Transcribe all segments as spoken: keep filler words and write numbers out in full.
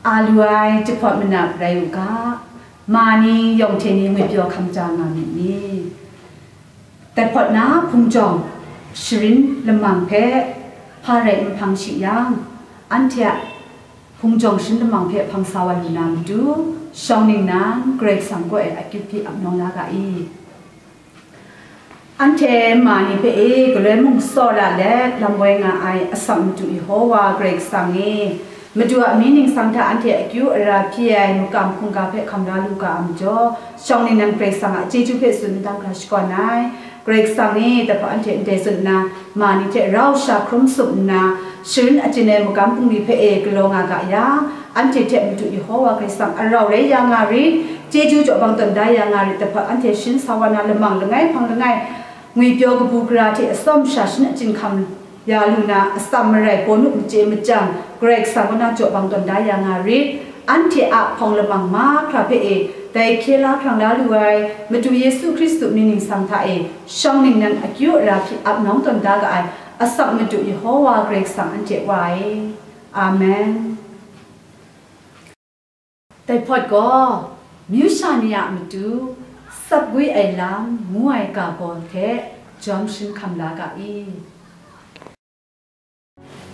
A lu ai jahpawt manap rai u ga, ma ni yawng hte ni ngwipyaw hkam ja nga myit ni? Dai hpawt na hpung jawng sharin lamang hpe hpa rai n hpang shi yang, anhte a hpung jawng sharin lamang hpe hpang sa wa lu na matu, shawng ningnan Karai Kasang kaw e akyu hpyi ap nawng la ga i? Anhte ma ni hpe e galoi mung tsawra let lam woi nga ai asak madu Yehowa Karai Kasang e, Madu a mying ningsang hta anhte akyu ara hpyi ai makam hkungga hpe hkam la lu ga ai majaw, shawng ningnan Karai Kasang a chyeju hpe tsun n dang hkra shakawn ai. Karai Kasang e, dai hpawt anhte ndai tsun nna, ma ni hte rau sha hkrum sum nna, sharin achyin ai magam bungli hpe e galaw nga ga yang, anhte hte Madu Yehowa Karai Kasang a rau rai ya nga rit, chyeju jaw bang tawn da ya nga rit, dai hpawt anhte sharin sa wa na lamang langai hpang langai, ngwipyaw kabu gara hte atsawm sha sharin achyin hkam ya lu na, atsam marai bawnu machye machyang, Karai Kasang kaw na jaw bang tawn da ya nga rit, anhte a hpawng lamang mahkra hpe e, dai hkye la hkrang la lu ai Madu Yesu Hkristu mying ningsang hta e, shawng ningnan akyu ara hpyi ap nawng tawn da ga ai asak Madu Yehowa Karai Kasang anhte Wa e. Amen. Dai hpawt gaw, myu sha ni a matu, tsap gwi ai lam ngu ai ga gaw hte jawm sharin hkam la ga i?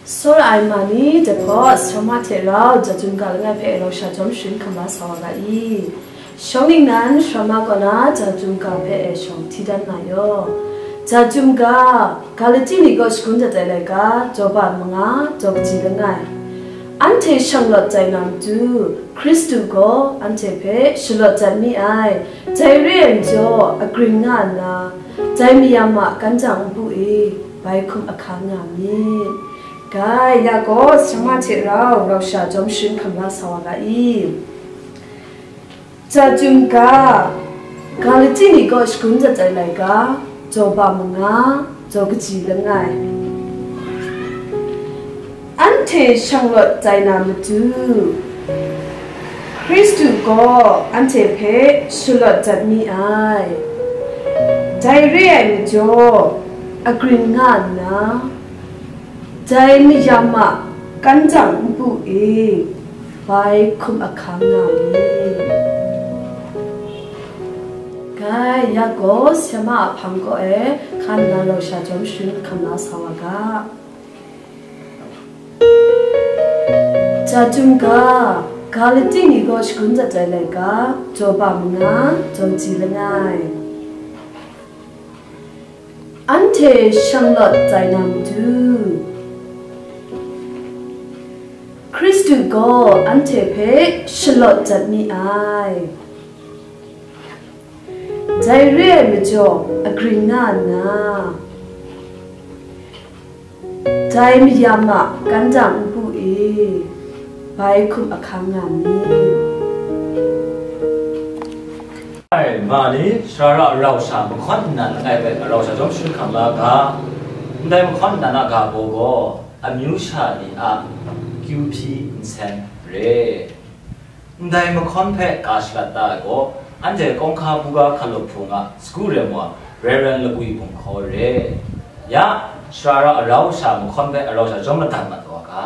Tsawra ai ma ni dai hpawt, sarama hte rau Jahtum ga langai hpe rau sha jawm sharin hkam la sa wa ga i? Shawng ningnan sarama kaw na Jahtum ga hpe e shawng hti dan na yaw. Jahtum ga, Galati ni kaw shagun dat ai laika, daw ba manga, daw kaji langai. Anhte shanglawt tai na matu, Hkristu gaw anhte hpe shalawt dat mi ai. Dai re ai majaw, agrin nga nna, dai mayam a kandang npu e bai hkum ahkang nga myit. Ga, ya gaw, sarama hte rau, rau sha jawm sharin hkam la sa wa ga i? Jahtum ga, Galati ni kaw shagun dat ai laika, daw ba manga, daw kaji langai. Anhte shanglawt tai na matu, Hkristu gaw anhte hpe shalawt dat mi ai. Dai re ai majaw, agrin nga nna, dai mayam a kandang npu e bai hkum ahkang nga myit. Ga, ya gaw, sema a hpang kaw e hkan nna rau sha jawm sharin hkam la sa wa ga. Jahtum ga, Galati ni kaw shagun dat ai laika, daw ba manga, daw kaji langai. Anhte shanglawt tai na matu, Hkristu gaw anhte hpe shalawt dat mi ai. Dai re ai majaw, agrin nga nna, dai mayam a kandang npu e bai hkum ahkang nga myit. Ai, ma ni, sara rau sha mahkawn nnan langai hpe rau sha jawm sharin hkam la ga, ndai mahkawn nnan a ga baw gaw, amyu sha ni a kyu hpyi nsen re. Ndai mahkawn hpe ga shagat da ai gaw, anhte kawng hka buga hkalup hpung a sagu rem wa Reverend Lagwi Hpung hkaw re. Ya, sara arau sha mahkawn hpe arau sha jawm madat mat wa ga.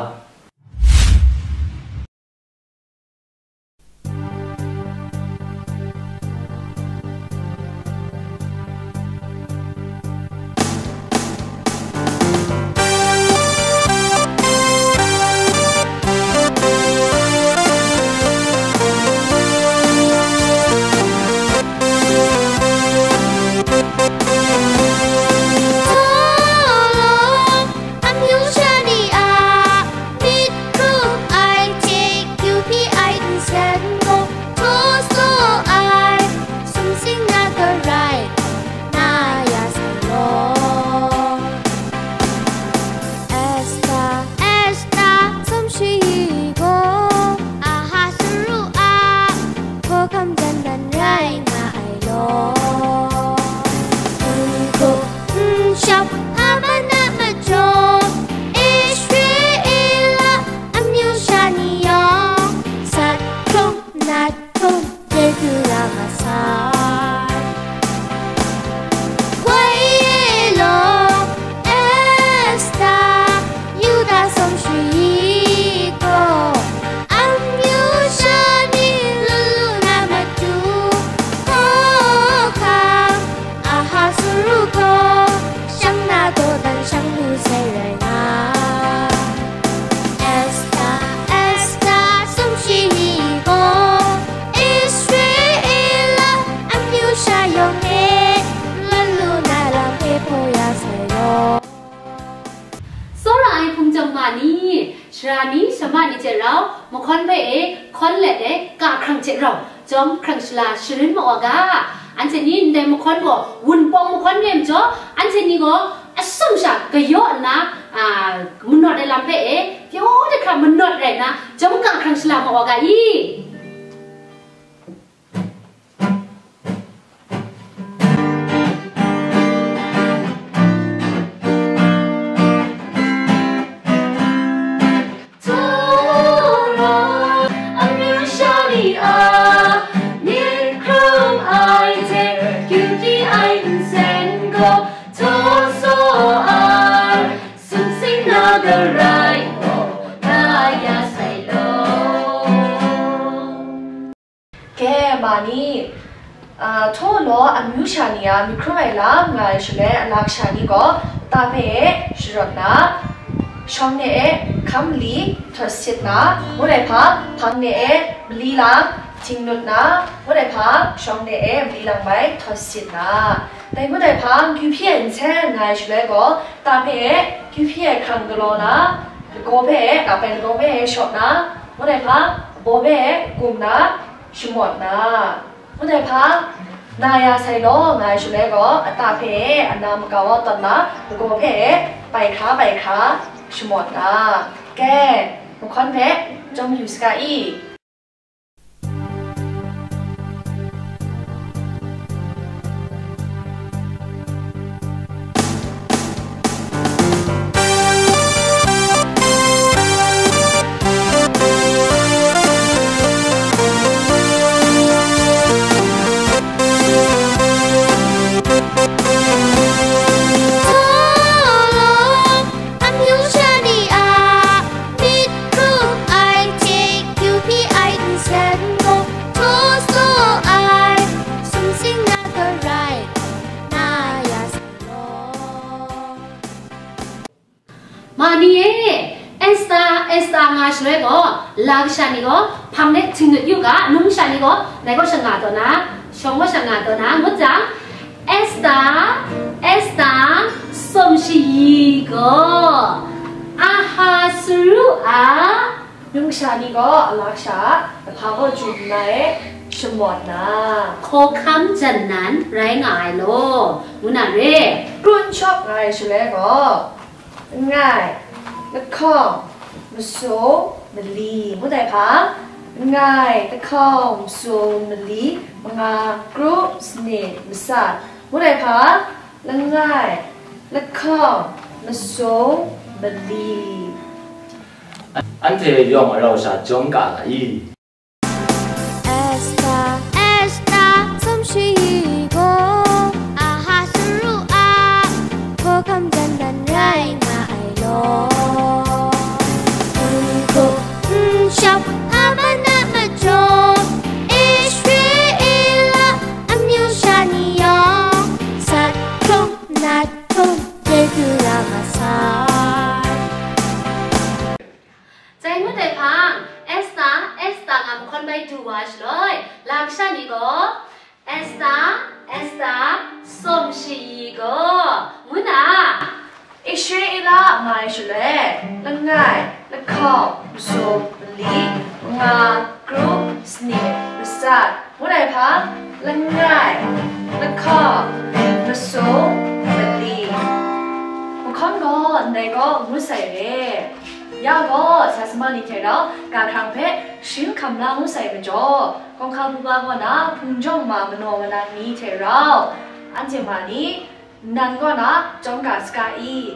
Amyu sha ni a myit hkrum ai hte kyu hpyi ai nsen gaw htaw saw ai, sumsing na garai na ya sai law. Esta, Esta, sumshi gaw Ahasueru a hkawhkam jan dan rai nga ai law. N hku n sham Haman a majaw, Israela amyu sha ni yawng sat hkrung Ra ni, shama ni hte rau, mahkawn hpe e, hkawn let e, kahkrang hte rau, jawm hkrang shala sharin mawa ga. Anhte ni ndai mahkawn gaw wunpawng mahkawn re majaw, anhte ni gaw asum sha kayaw nna, a, manawt ai lam hpe e, pyaw de hkra manawt rai nna, jawm kahkrang shala mawa ga i. Amyu sha ni a, myit hkrum ai hte, kyu hpyi ai nsen gaw, htaw saw ai, sumsing na garai gaw, na ya sai law. Ke, ma ni, a, htaw law amyu sha ni a myit hkrum ai lam nga ai shaloi, alak sha ni gaw ta hpe e sharawt nna, shawng de e hkam mali htawt sit nna, ngut ai hpa, hpang de e mali lang htinglut nna, ngut ai hpa, shawng de e mali lang bai htawt sit nna, dai ngut ai hpa, kyu hpyi ai nsen nga ai shaloi gaw, ta hpe e kyu hpyi ai hkrang galaw nna, lagaw hpe e, kapai lagaw hpe e shaw nna, ngut ai hpa, abaw hpe e kum nna, shamawt na, ngut ai hpa, na ya sai law nga ai shaloi gaw, ata hpe ana makau a tawn na, lagaw hpe bai hkra bai hkra shamawt na. Ke, mahkawn hpe chyawm yu saga i. Amyu sha ni a myit hkrum ai hte, kyu hpyi ai nsen gaw, htaw saw ai, sumsing na garai, na ya sai law. Ma ni e, Esta, Esta nga shaloi gaw, la kasha ni gaw, hpang de htinglut yu ga, num sha ni gaw, dai kaw sha nga taw na, shawng kaw sha nga taw na, ngut jang, Esta, Esta, sawm shayi gaw, Ahasueru a, num sha ni gaw, alak sha, lahpa kaw chyu nna e, shamawt na, hkawhkam jan nan rai nga ai law, ngu na re. Kru n shawp nga ai shaloi gaw, langai, lahkawng, masum, mali, ngut ai hpa, langai, lahkawng, masum, mali, manga, kru, sanit, masat, ngut ai hpa, langai, lahkawng, masum, mali. Anhte yawng a rau sha jawm ka nga i? Esta, Esta, sawm shayi gaw, Ahasueru a hkawhkam jan nan rai nga ai law. N hkup n shawp Haman a majaw, Israela amyu sha ni yawng, sat hkrum nat hkrum chyeju ya ma sai. Dai ngut ai hpang, Esta, Esta nga mahkawn bai du wa shaloi, la kasha ni gaw, Esta, Esta, sawm shayi gaw, ngu na, Israela nga ai shaloi, langai, lahkawng, masum, mali, manga, kru, sanit, masat, ngut ai hpa, langai, lahkawng, masum, mali. Mahkawn gaw ndai kaw ngut sai re. Ya gaw, sa sama ni hte rau, ga hkrang hpe sharin hkam la ngut sai majaw, kawng hka buga kaw na hpung jawng ma manaw manang ni hte rau, anhte ma ni, nnan kaw na chyawm ga saga i?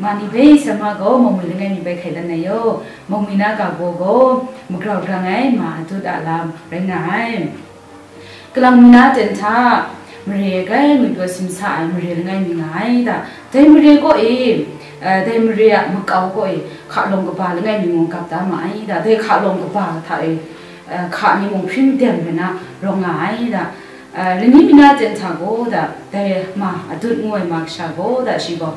Ani bai sama gaw mawngwi langai mi bai hkai dan ai yaw, mawngwi na ga gaw gaw, magrau grang ai ma adut a lam rai nga ai. Kalang mi na ten hta, mare ai grai ngwipyaw simsa ai mare langai mi nga ai da. Dai mare kaw e, eh, dai mare a makau kaw e, hkalawng kaba langai mi mung gap da ma ai da. Dai hkalawng kaba hta e, eh, hka ni mung hpring dem rai na rawng nga ai da. Eh, lani mi na ten hta gaw da, dai ma adut ngu ai ma kasha gaw da shi gaw,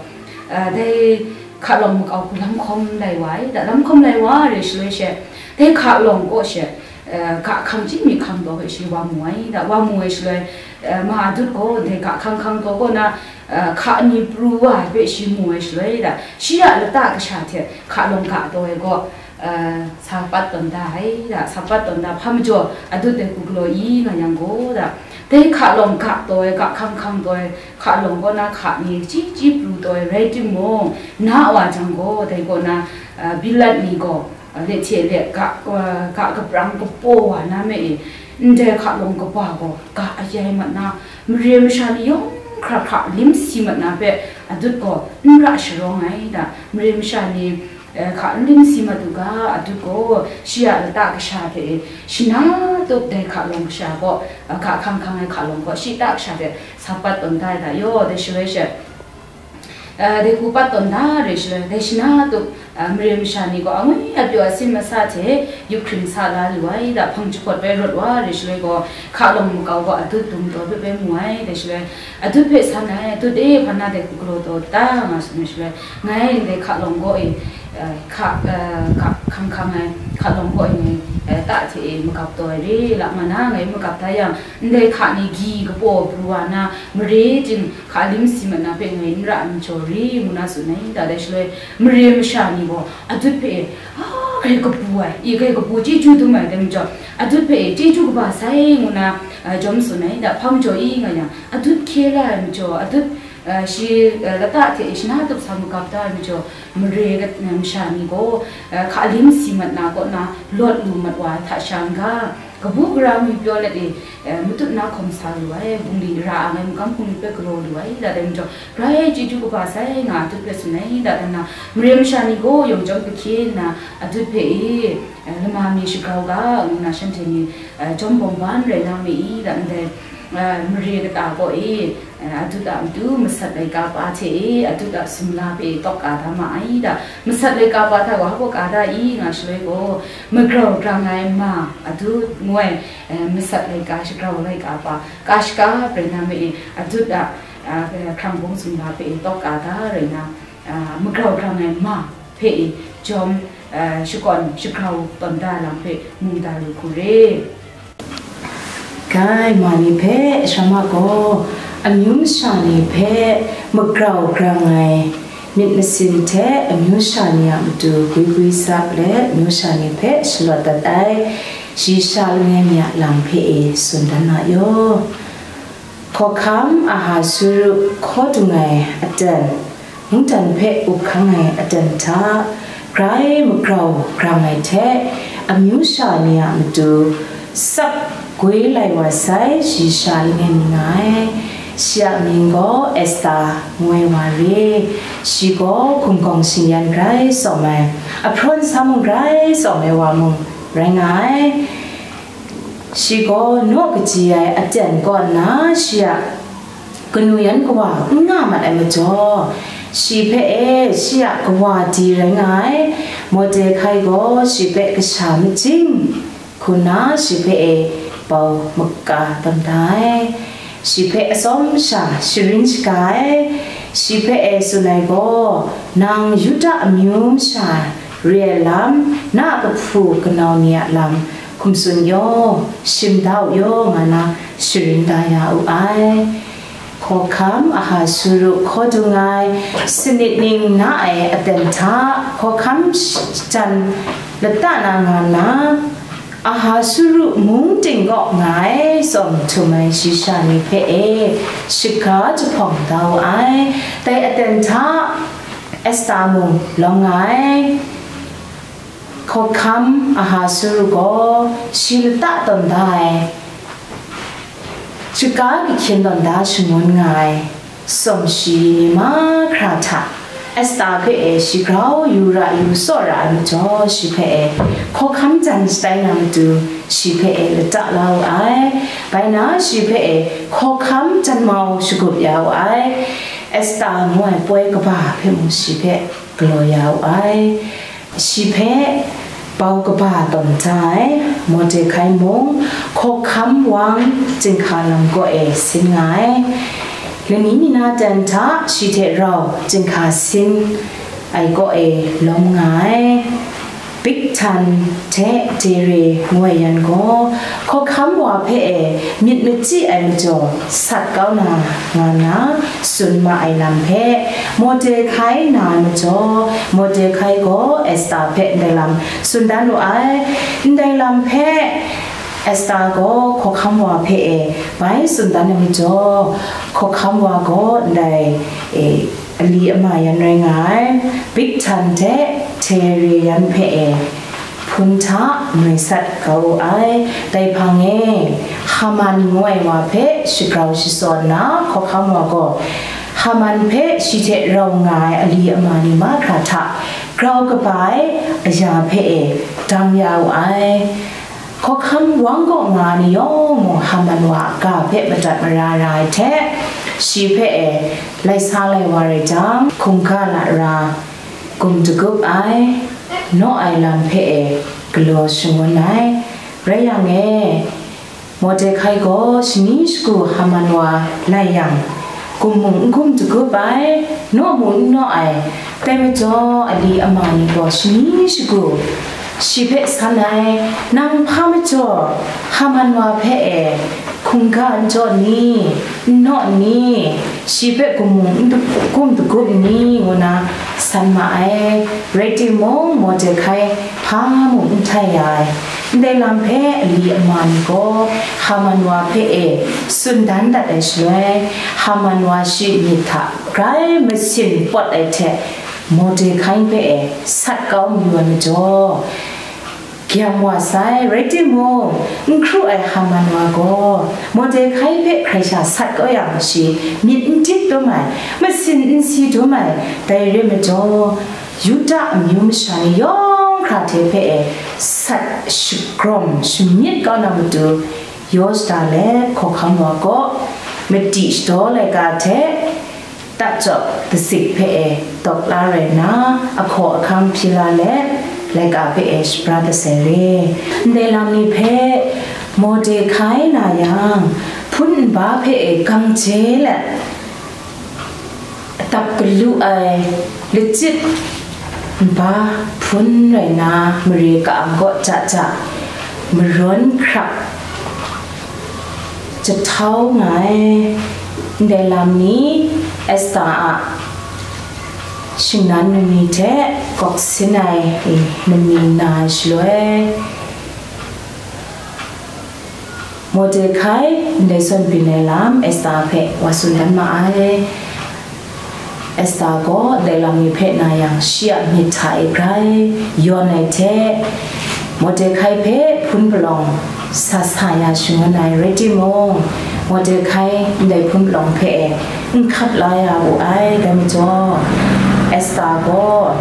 eh, dai hkalawng makau hku lam hkawm lai wa ai da, lam hkawm lai wa re shaloi she, dai hkalawng kaw she, eh, ga hkang chyi mi hkang taw hpe shi wa mu ai da, wa mu ai shaloi, eh, ma adut gaw dai ga hkang hkang taw kaw na, eh, hka ni pru wa ai hpe shi mu ai shaloi da, shi a lata kasha hte hkalawng ga taw ai gaw, eh, sa pat tawn da ai da, sa pat tawn da, hpa majaw adut dai hku galaw i nga yang gaw da, dai hkalawng ga taw ai, ga hkang hkang taw ai, hkalawng kaw na hka ni chyi chyi pru taw ai rai timung, na wa jang gaw, dai kaw na, eh, bilat ni gaw, eh, let hte let ga, eh, ga kaprang kapaw wa na me e, ndai hkalawng kaba gaw ga ayai mat na, mare masha ni yawng hkra hkra lim si mat na hpe adut gaw n ra sharawng ai da, mare masha ni, eh, hka n lim si mat u ga, adut gaw shi a lata kasha hte e, shi na tup dai hkalawng kasha gaw, eh, ga hkang hkang ai hkalawng gaw shi ta kasha hte sa pat tawn da ai da yaw, dai shaloi she, eh, dai hku pat tawn da re shaloi, dai shi na tup, eh, mare masha ni gaw angwi apyaw asin masa hte yup hkring sa la lu ai da, hpang jahpawt bai rawt wa re shaloi gaw, hkalawng makau gaw adut dum taw hpe bai mu ai, dai shaloi, adut hpe san ai, adut e, hpa na dai hku galaw taw ta nga tsun ai shaloi, ngai ndai hkalawng gaw e, eh, hka, eh, ga hkang hkang ai hkalawng gaw e ngai, eh, ta hte e magap taw ai re, la nga na ngai magap da yang, ndai hka ni gyi kapaw pru wa na, mare ting hka lim si mat na hpe ngai n ra ai majaw re, ngu na tsun ai, da dai shaloi, mare masha ni gaw adut hpe e, a, grai kabu ai, i grai kabu chyeju dum ai dai majaw, adut hpe e chyeju kaba sai ngu na, eh, jawm tsun ai, da hpang jaw i nga yang, adut hkye la ai majaw, adut, eh, shi, eh, lata hte shi na tup sa magap da ai majaw, mare kat-, eh, masha ni gaw, eh, hka lim si mat na kaw na lawt lu mat wa ai hta sha n ga, kabu gara ngwipyaw let e, eh, matut na hkawm sa lu ai, bungli ra ang ai magam hpung ni hpe galaw lu ai, da dai majaw, grai chyeju kaba sai nga adut hpe tsun ai, da dan na, mare masha ni gaw yawng chyawm kahkye nna adut hpe e, eh, lama mi shagrau ga, ngu na shanhte ni, eh, jawm bawng ban rai na ma i, da ndai, eh, mare kata gaw e, eh, adut a matu masat laika pa hte e, adut a sumla hpe tawk ka da ma ai da, masat laika pa hta wa gaw ka da i nga shaloi gaw, magrau grang ai ma adut ngu ai, eh, masat laika shagrau laika pa, ka shaka rai na ma e, adut a, ah, hkrang bung sumla hpe tawk ka da rai na, ah, magrau grang ai ma hpe e jawm, ah, shakawn shagrau tawn da lam hpe mu da lu hku re. Kai ma ni hpe Sharma gaw amyu masha ni hpe magrau grang ai myit masin hte amyu sha ni a matu gwi gwi sak let amyu sha ni hpe shalawt dat ai, shayi sha langai mi a lam hpe e tsun dan na yaw. Hkawhkam Ahasueru hkaw dung ai aten, mungdan hpe up hkang ai aten hta, grai magrau grang ai hte, amyu sha ni a matu sak goi lai wa sai shayi sha langai mi nga ai. Shi a mying gaw Esta ngu ai wa re. Shi gaw gumgawng shingyan grai tsawm ai, ahprawn sa mung grai tsawm ai wa mung rai nga ai. Shi gaw naw kaji ai aten kaw nna shi a kanu yan kawa n nga mat ai majaw, shi hpe e shi a kawa di rai nga ai. Mordekai gaw shi hpe kasha majing hku nna shi hpe e bau maka tawn da ai. Shi hpe atsawm sha sharin shaga ai. Shi hpe e tsun ai gaw, nang Yuda amyu masha re ai lam, na a kahpu kanau ni a lam hkum tsun yaw, shim da u yaw, nga na sharin da ya u ai. Hkawhkam Ahasueru hkaw dung ai, sanit ning na ai aten hta, hkawhkam jan lata na nga nna, Ahasueru mung ting kaw nga ai tsawm htum ai shayi sha ni hpe e shaga jahpawng da wu ai. Dai aten hta Esta mung lawm nga ai. Hkawhkam Ahasueru gaw shi lata tawn da ai, shaga kahkyin tawn da shangun nga ai, tsawm shayi ni mahkra hta Esta hpe e shi grau yu ra yu saw ra ai majaw, shi hpe e hkawhkam jan shatai na matu, shi hpe e lata la wu ai. Bai na, shi hpe e hkawhkam jan mau shagup ya wu ai. Esta ngu ai poi kaba hpe mung shi hpe galaw ya wu ai. Shi hpe bau kaba tawn da ai. Mordekai mung hkawhkam wang chyinghka lam kaw e sin nga ai. Lani mi na ten hta shi hte rau chyinghka sin ai kaw e lawm nga ai. Bigtan hte Tere ngu ai yan gaw, hkawhkam wa hpe e myit machyi ai majaw sat kau na nga na, tsun ma ai lam hpe, Mordekai na ai majaw, Mordekai gaw Esta hpe ndai lam tsun dan wu ai. Ndai lam hpe Esta gaw hkawhkam wa hpe e bai tsun dan ai majaw, hkawhkam wa gaw ndai, e, ali ama yan rai nga ai. Bigtan hte Tere yan hpe e hpun hta noi sat kau wu ai. Dai hpang e, Haman ngu ai wa hpe shagrau shasaw nna, hkawhkam wa gaw Haman hpe shi hte rau nga ai ali ama ni mahkra hta grau kaba ai aya hpe e dang ya wu ai. Hkawhkam wang kaw nga ai ni yawng mung Haman wa a ga hpe madat mara ra ai hte, shi hpe e lai sa lai wa rai jang, hkungga lara gum dagup ai, naw ai lam hpe e galaw shangun ai. Rai yang e, Mordekai gaw shani shagu Haman wa lai yang, gum mung n gum dagup ai, naw mung n naw ai. Dai majaw, ali ama ni gaw shani shagu shi hpe san ai, "Nang hpa majaw Haman wa hpe e hkungga n jaw ni, n naw ni, shi hpe gum mung n du-, gum dagup ni?" ngu na san ma ai. Rai timung, Mordekai hpa mung n htai ya ai. Ndai lam hpe ali ama ni gaw Haman wa hpe e tsun dan dat ai shaloi, Haman wa shi myit hta grai masin pawt ai hte, Mordekai hpe e sat kau mayu ai majaw, gyam wa sai. Rai timung, n hkru ai Haman wa gaw Mordekai hpe hkrai sha sat kau yang, shi myit n dik dum ai, masin n si dum ai. Dai rai majaw, Yuda amyu masha ni yawng hkra hte hpe e sat shagrawm shamyit kau na matu, yaw shada let, hkawhkam wa kaw madi shadaw laika hte, tachyawp dasik hpe e tawk la rai nna, ahkaw ahkang hpyi la let, laika hpe e shabra dat sai re. Ndai lam ni hpe Mordekai na yang, hpun nba hpe e gang je let, atap galu ai lachyit nba hpun rai na, mare ka-ang kaw ja ja marawn hkrap jahtau nga ai. Ndai lam ni Esta a shingnan mami hte kawk sin ai mami na ai shaloi, Mordekai ndai zawn byin ai lam Esta hpe wa tsun dan ma ai. Esta gaw ndai lam ni hpe na yang, shi a myit hta e grai yawn ai hte, Mordekai hpe hpun palawng sa sa ya shangun ai rai timung, Mordekai ndai hpun palawng hpe e n hkap la ya wu ai. Dai majaw, Esta gaw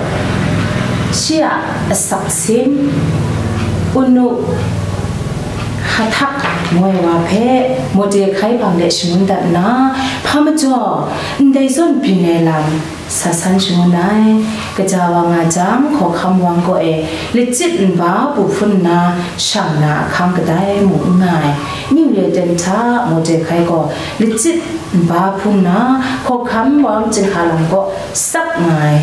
shi a asak sin, Unu Hatak ngu ai wa hpe Mordekai hpang de shangun dat nna, hpa majaw ndai zawn byin ai lam sa san shangun ai. Kaja wa nga jang, hkawhkam wang kaw e lachyit nba bu hpun nna shang na ahkang kadai mung n nga ai. Ning re ai ten hta, Mordekai gaw lachyit nba hpun nna hkawhkam wang chyinghka lam kaw sak nga ai.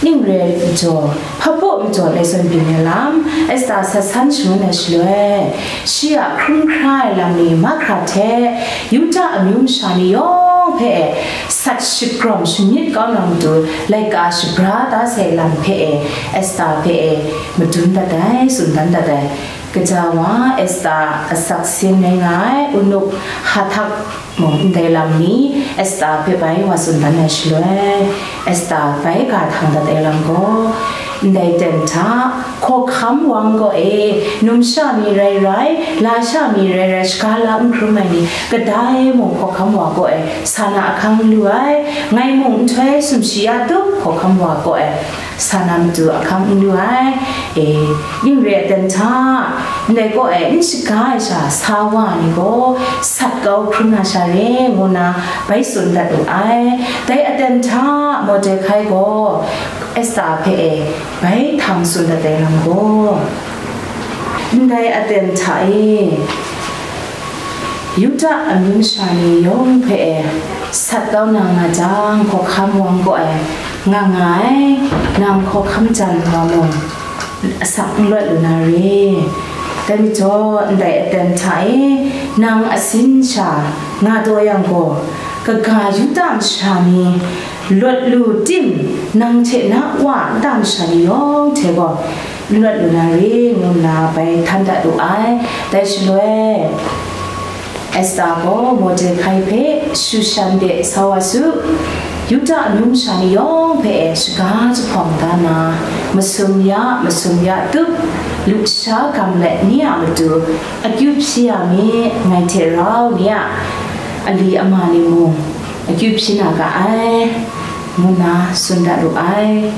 Ning re ai majaw, hpa baw majaw ndai zawn byin ai lam Esta sa san shangun ai shaloi, shi a hkrum hkra ai lam ni mahkra hte, Yuda amyu masha ni yawng hpe e sat shagrawm shamyit kau na matu, laika shabra da sai lam hpe e, Esta hpe e madun dat ai, tsun dan dat ai. Kaja wa Esta asak sin rai nga ai, Unu Hatak mung ndai lam ni Esta hpe bai wa tsun dan ai shaloi, Esta bai ga htang dat ai lam gaw, Ndai aten hta, hkawhkam wang kaw e, numsha mi rai rai, lasha mi rai rai, shaga la n hkrum ai ni, kadai mung hkawhkam wa kaw e, sa na ahkang n lu ai, ngai mung nhtoi sumshi ya tup hkawhkam wa kaw e, sa na matu ahkang n lu ai, e, ning re ai aten hta, ndai kaw e, n shaga ai sha sa wa ni gaw, sat kau hkrum na sha re, ngu nna bai tsun dat wu ai. Dai aten hta, Mordekai gaw, Esta hpe e bai htang tsun dat ai lam gaw, ndai aten hta e, Yuda amyu masha ni yawng hpe e sat kau na nga jang, hkawhkam wang kaw ai nga nga ai, nang hkawhkam jan wa mung asak n lawt lu na re. Dai majaw, ndai aten hta e nang asin sha nga taw yang gaw, kaga Yuda masha ni lawt lu tim, nang hte na wa nta masha ni yawng hte gaw n lawt lu na re, ngu nna bai htan dat wu ai. Dai shaloi, Esta gaw Mordekai hpe Shushan de sa wa su, Yuda amyu masha ni yawng hpe e shaga jahpawng da na, masum ya, masum ya tup, lusha gam let ni a matu, akyu hpyi ya mi, ngai hte rau ni a ali ama ni mung akyu hpyi na ga ai, ngu nna tsun dat wu ai.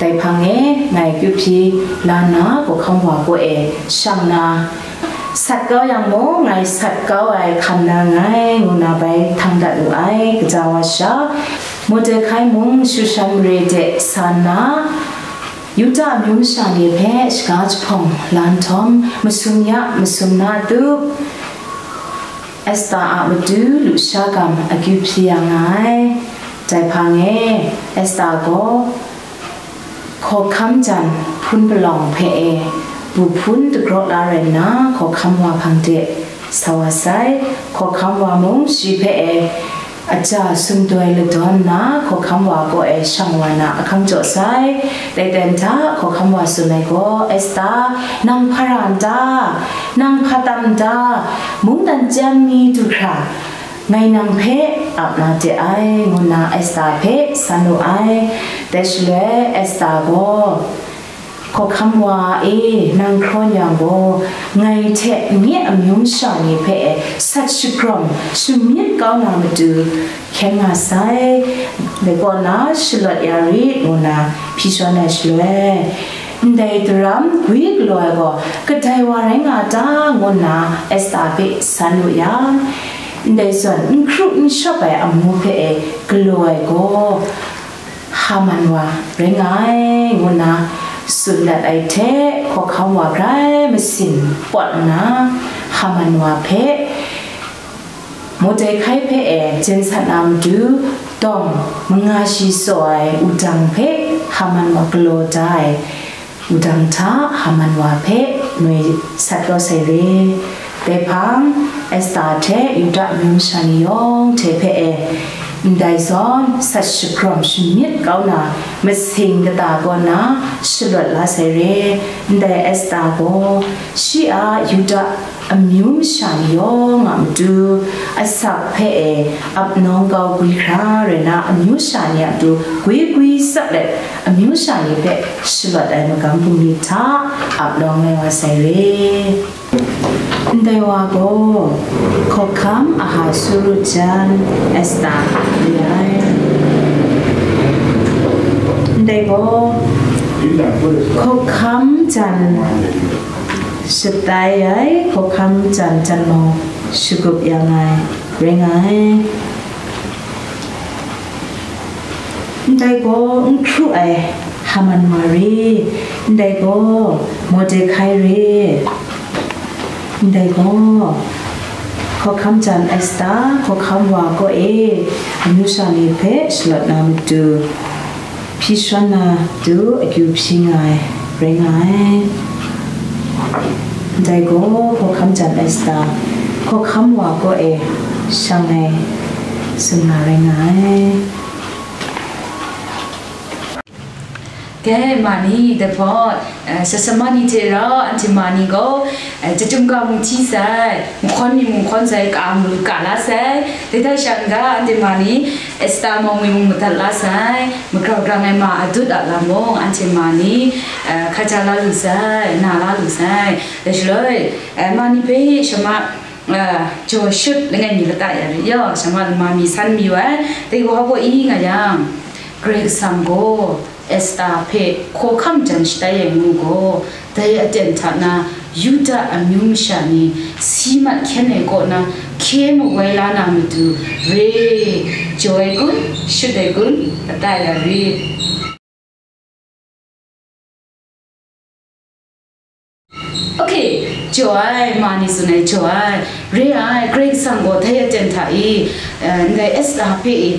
Dai hpang e ngai akyu hpyi la nna, hkawhkam wa kaw e shang na, sat kau yang mung, ngai sat kau ai hkam na nngai, ngu nna bai htang dat wu ai. Kaja wa sha, Mordekai mung Shushan mare de sa nna, Yuda amyu masha ni hpe shaga jahpawng la nhtawm, masum ya, masum na tup, Esta a matu lusha gam akyu hpyi ya nga ai. Dai hpang e Esta gaw hkawhkam jan hpun palawng hpe e bu hpun dagraw la rai nna, hkawhkam wa hpang de sa wa sai. Hkawhkam wa mung shi hpe e aja sumdoi ladawn nna, hkawhkam wa kaw e shang wa na ahkang jaw sai. Dai ten hta hkawhkam wa tsun ai gaw, Esta, nang hpa ra n ta? Nang hpa tam n ta? Mungdan chyam mi du hkra, ngai nang hpe ap na de ai, ngu nna Esta hpe san wu ai. Dai shaloi Esta gaw, hkawhkam wa e, nang hkrawn yang gaw, ngai hte nye amyu masha ni hpe sat shagrawm shamyit kau na matu hkyen nga sai, dai kaw na shalawt ya rit, ngu nna hpyi shawn ai shaloi, ndai daram gwi galaw ai gaw kadai wa rai nga ta, ngu nna Esta hpe san wu yang, ndai zawn n hkru n shawp ai amu hpe e galaw ai gaw, Haman wa rai nga ai, ngu nna tsun dat ai hte, hkawhkam wa grai masin pawt nna, Haman wa hpe, Mordekai hpe e jen sat na matu, dawng manga shi tsaw ai wudang hpe Haman wa galaw da ai, wudang hta Haman wa hpe noi sat kau sai re. Dai hpang, Esta hte Yuda amyu masha ni yawng hte hpe e, ndai zawn sat shagrawm shamyit kau na masing kata kaw na shalawt la sai re. Ndai Esta gaw shi a Yuda amyu masha ni yawng a matu asak hpe e ap nawng kau gwi hkra rai na, amyu masha ni a matu gwi gwi tsap let, amyu masha ni hpe shalawt ai magam bungli hta ap lawng ai wa sai re. Ndai wa gaw hkawhkam Ahasuerus jan Esta re ai. Ndai gaw hkawhkam jan shatai ai, hkawhkam jan janmau shagup yang ai rai nga ai. Ndai gaw n hkru ai Haman wa re, ndai gaw Mordekai re, ndai gaw hkawhkam jan Esta, hkawhkam wa kaw e, amyu sha ni hpe shalawt na matu, hpyi shawn na matu akyu hpyi nga ai rai nga ai. Ndai gaw hkawhkam jan Esta, hkawhkam wa kaw e shang ai sumla rai nga ai. Dai ma ni, dai hpawt, eh, sasama ni hte rau anhte ma ni gaw, eh, jahtum ga mung hti sai, mahkawn mi mung hkawn sai, ka mung ka la sai, dai hta sha n-ga anhte ma ni, Esta mawng mi mung madat la sai, magrau grang ai ma adut a lam mung anhte ma ni, eh, hkaja la lu sai, na la lu sai, dai shaloi, eh, ma ni hpe shama, eh, jaw shut langai mi lata ya rit yaw, shama lama mi san mi wa ai, dai wa gaw i nga yang, Karai Kasang gaw, Esta hpe hkawhkam jan shatai ai ngu gaw, dai aten hta na Yuda amyu masha ni si mat hkyen ai kaw na hkye magwai la na matu re, jaw ai kun, shut ai kun, lata ya rit. Ok, jaw ai, ma ni tsun ai jaw ai, re ai, Karai Kasang gaw dai aten hta i, eh, ndai Esta hpe i,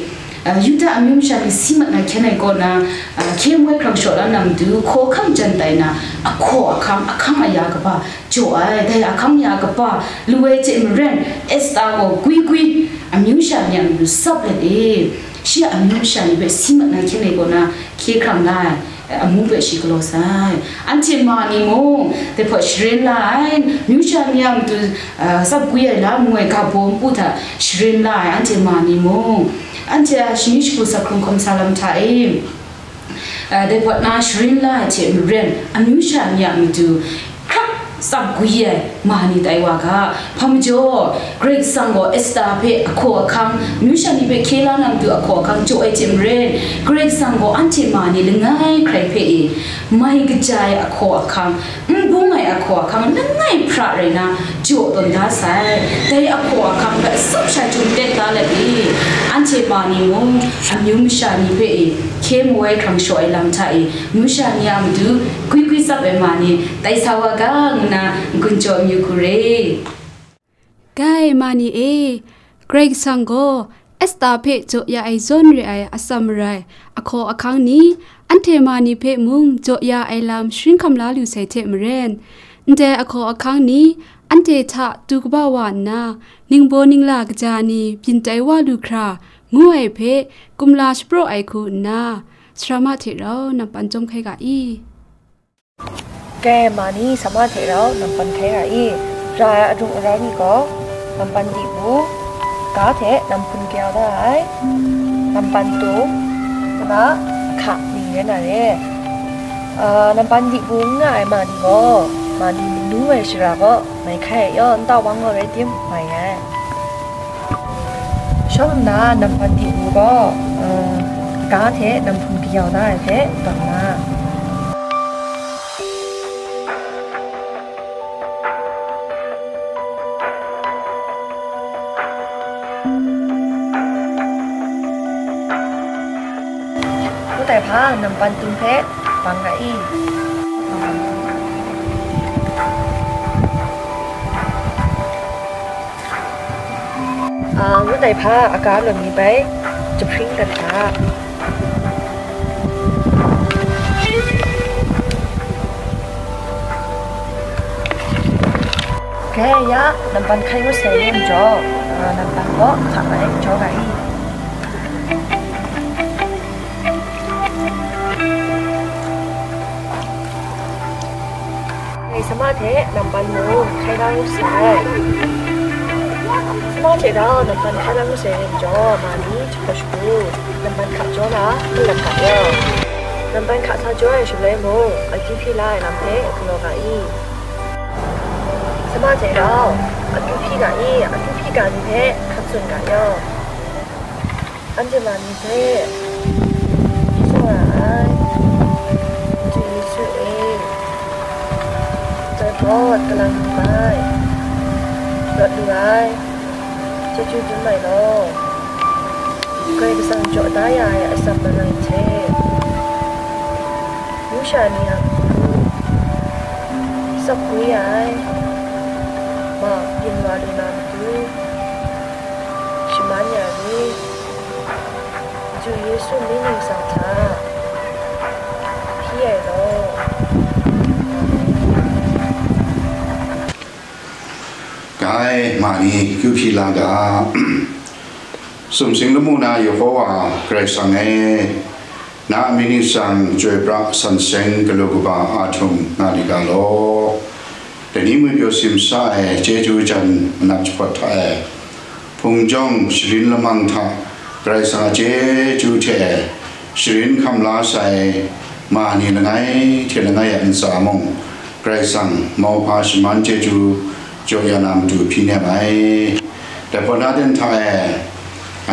eh, Yuda amyu masha ni si mat na hkyen ai kaw na, eh, hkye magwai hkrang shaw la na matu, hkawhkam jan tai na, ahkaw ahkang, ahkang aya kaba jaw ai, dai ahkang aya kaba lu ai hte maren, Esta gaw gwi gwi amyu masha ni a matu tsap let i, shi a amyu masha ni hpe si mat na hkyen ai kaw na hkye hkrang la ai, amu hpe shi galaw sai. Anhte ma ni mung, dai hpawt sharin la ai, amyu masha ni a matu, ah, tsap gwi ai lam ngu ai ga baw npu hta sharin la ai, anhte ma ni mung, anhte a shani shagu sak hkrung hkawm sa lam hta e, ah, dai hpawt na sharin la ai hte maren, amyu masha ni a matu hkrak tsap gwi ai ma ni tai wa ga. Hpa majaw, Karai Kasang gaw Esta hpe ahkaw ahkang, amyu masha ni hpe hkye la na matu ahkaw ahkang jaw ai hte maren, Karai Kasang gaw anhte ma ni langai hkrai hpe e, mai kaja ai ahkaw ahkang, n bung ai ahkaw ahkang langai hpra rai na jaw tawn da sai. Dai ahkaw ahkang hpe atsawp sha jum tet da let i, anhte ma ni mung amyu masha ni hpe e hkye magwai hkrang shaw ai lam hta e, amyu masha ni a matu gwi gwi tsap ai ma ni tai sa wa ga, ngu na n-gun jaw amyu hku re. Dai ma ni e, Karai Kasang gaw Esta hpe jaw ya ai zawn re ai atsam marai, ahkaw ahkang ni, anhte ma ni hpe mung jaw ya ai lam sharin hkam la lu sai hte maren, ndai ahkaw ahkang ni, anhte hta tu kaba wa nna, ningbaw ningla kaja ni byin tai wa lu hkra, ngu ai hpe, kumla shapraw ai hku nna, sarama hte rau nampan chyawm hkai ga i. Dai ma ni sama hte rau nampan hkai ra i, ra ai adung arau ni gaw, nampan dibu, ga hte namhpun kayau da ai, nampan tum, nna, hka ni rai na re. Ah, nampan dibu n nga ai ma ni gaw, ma ni manu ai shara kaw mai hkai ai yaw, nta wang gaw rai tim, mai ai. Shawng nna nampan dibu gaw, eh, ga hte namhpun kayau da ai hpe tawn na. Ngut ai hpa nampan tum hpe bang ga i. Ah, ngut ai hpa aga lawm ni bai jahpring dat hta. Dai ya, nampan hkai ngut sai re majaw, ah, nampan gaw hka ai jaw ga i. Dai sama hte nampan mung hkai la ngut sai. Sama hte rau nampan hkai la ngut sai re majaw, ma ni jahpaw shagu, nampan hka jaw na, malat hka yaw. Nampan hka sa jaw ai shaloi mung, akyu hpyi la ai lam hpe galaw ga i. Sama hte rau, akyu hpyi ga i, akyu hpyi ga ni hpe hkap tsun ga yaw. Anhte ma ni hpe, tsaw ra ai, Madu Yesu e, dai gaw kalang lu ai, rawt lu ai, chyeju dum ai law, Karai Kasang jaw da ya ai atsam marai hte, amyu sha ni a matu, tsap gwi ya ai, ma byin wa lu na matu, shaman ya rit. Madu Yesu myit ningsang hta hpyi ai law. Dai ma ni kyu hpyi la ga. Sumsing lamu na Yehowa Karai Kasang e, Na a myit ningsang chyoi pra san seng galu kaba a htum nga li ga law. Dai ni ngwi pyaw simsa ai chyeju jan manat jahpawt hta e, hpung jawng sharin lamang hta Karai Kasang a chyeju hte e sharin hkam la sai ma ni langai hte langai a ntsa mung, Karai Kasang mauhpa shaman chyeju jaw ya na matu hpyi nem ai. Dai pawt na ten hta e,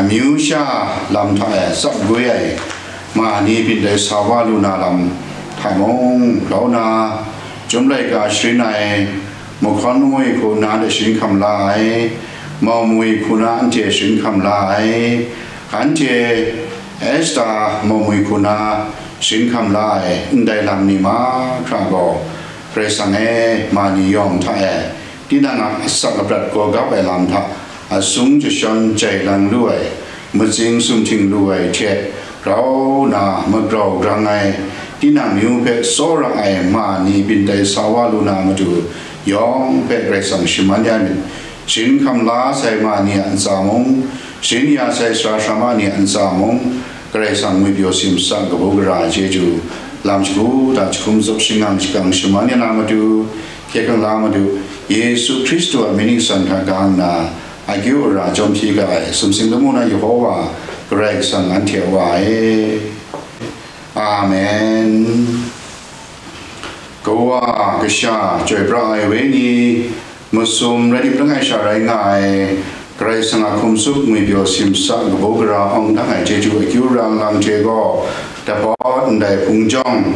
amyu sha lam hta e tsap goi ai ma ni byin dai sa wa lu na lam hta mung, grau na, Chyum laika sharin ai, Mahkawn mangwi hku na de sharin hkam la ai, Mawm mangwi hku na anhte sharin hkam la ai, anhte Esta Mawm mangwi hku na sharin hkam la ai, ndai lam ni mahkra gaw, Karai Kasang e, ma ni yawng hta e, tinang a asak aprat gaw gap ai lam hta asung jashawn jai lang lu ai, matsing sumhting lu ai hte grau na magrau grang ai, tinang myu hpe tsawra ai ma ni byin dai sa wa lu na matu yawng hpe Karai Kasang shaman ya myit. Sharin hkam la sai ma ni a ntsa mung, sharin ya sai sara sarama ni a ntsa mung, Karai Kasang ngwi pyaw simsa kabu gara ai chyeju lam shagu hta jahkum zup shangang shakang shaman ya na matu, hkye hkrang la matu, Yesu Hkristu a myit ningsang hta ga nna, akyu ara jawm hpyi ga ai, sumsing lamu na Yehowa, Karai Kasang anhte a Wa e. Amen. Kawa, Kasha, Chyoi pra ai Wenyi, masum rai dip langai sha rai nga ai, Karai Kasang a hkum tsup ngwi pyaw simsa kabu gara awng dang ai chyeju akyu ara lang hte gaw, dapawt ndai hpung jawng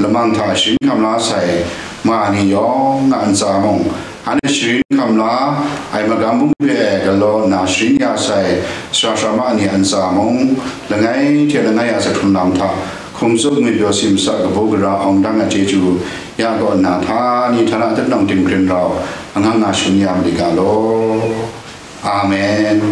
lamang hta sharin hkam la sai ma ni yawng a ntsa mung, anhte sharin hkam la ai magam bungli hpe galaw nna sharin ya sai sara sarama ni a ntsa mung, langai hte langai a sahkrung lam hta hkum tsup ngwi pyaw simsa kabu gara awng dang ai chyeju ya kaw nna, htani htana dut nawng tim hkrin rau, angang nga shangun ya mali ga law. Amen.